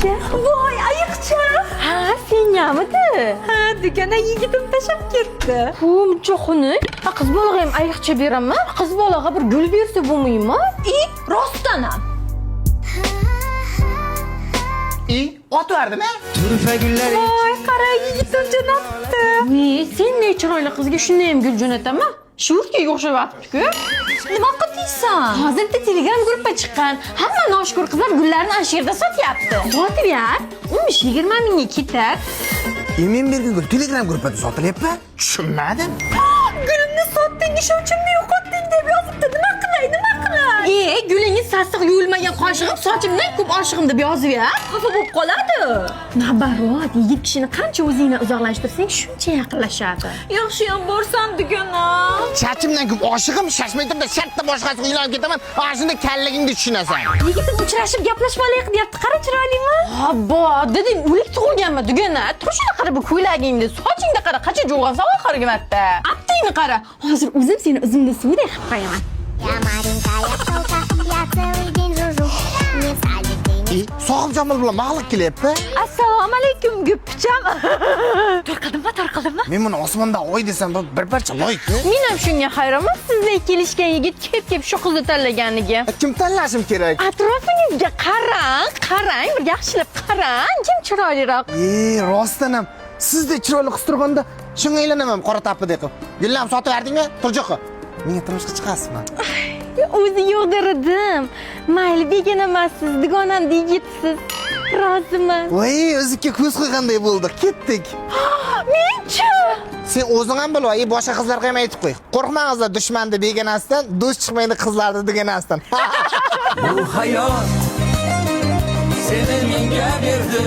Senga. Voy, ayiqcha. Ha, sengamidi? Ha, dugana yigitim tashlab ketdi. Hu, muncha xunuk. Ha, qiz bolaga ham ayiqcha beraman. Qiz bolaga bir gul bersa bo'lmaymi? I, rostdan ham. I, ot verdimi? Voy, qara, yigitim jo'natdi. Ne, sen ne chiroyli qizga shunday ham gul jo'nataman? Shurtkaga o'xshayapti-ku. Nima qildiysan? Hozir bitta Telegram gruppa chiqqan. Hamma noshukur qizlar gullarni ana shu yerda sotyapti. Sotib yar, 15-20 mingga ketar. Men bergan gul Telegram gruppada sotilyapti. Tushunmadim. Gulimni sotding, ishonchimni yo'qotding deb yozibdi. Nima qilay, nima qilay? E, gulingiz sassiq yuvilmagan qoshig'im, sochimdan ko'p oshig'im deb yozib ya. Xafa bo'lib qoladi. Наоборот, yigit kishini qancha o'zingdan uzoqlashtirsang, shuncha yaqinlashadi. Yaxshiyam borsan dugana. Chachimdan ko'p oshig'im, shashmay turib shartta boshqasiga uylanib ketaman. Ana shunda kalligingni tushunasan. Yigitim uchrashib gaplashib olaylik deyapti. Qara, chiroylimi? Obbo, dedim, o'lik tug'ilganmi dugana? Turishini qara bu ko'ylagingni, sochingni qara, qancha jo'g'ansan oxirgi marta. Aptingni qara. Hozir o'zim seni o'zimda suvday qilib qo'yaman. Я маленькая пчелка, я целый день жужжу. Не в садике, не I, Sohibjamol bilan mag'liq kelyapti. Assalomu alaykum, guppicham. Tarqadimmi, tarqadimmi? Men buni osmonda oy desam, bu bir parcha loy-ku. Men ham shunga hayronman, sizday kelishgan yigit kep-kep shu qizni tanlaganiga. Kim tanlashim kerak? Atrofingizga qarang, qarang, bir yaxshilab qarang, kim chiroyliroq? E, rostdan ham sizdek chiroyli qiz turganda shunga aylanaman qora tapidek qilib. Gullarni sotib yubordingmi? Turjoqqa. Menga turmushga chiqasizmi? O'zi yo'q derdim. Mayli, begona emassiz, dugonamni yigitsiz. Roziman. Voy, o'ziga ko'z qo'yganday bo'ldi. Ketdik. Menchi? Sen o'zing ham bilib, boshqa qizlarga ham aytib qo'y. Qo'rqmangizlar dushmanni begonasidan, do'st chiqmaydi qizlarni dugonasidan. Bu hayot seni menga berdi.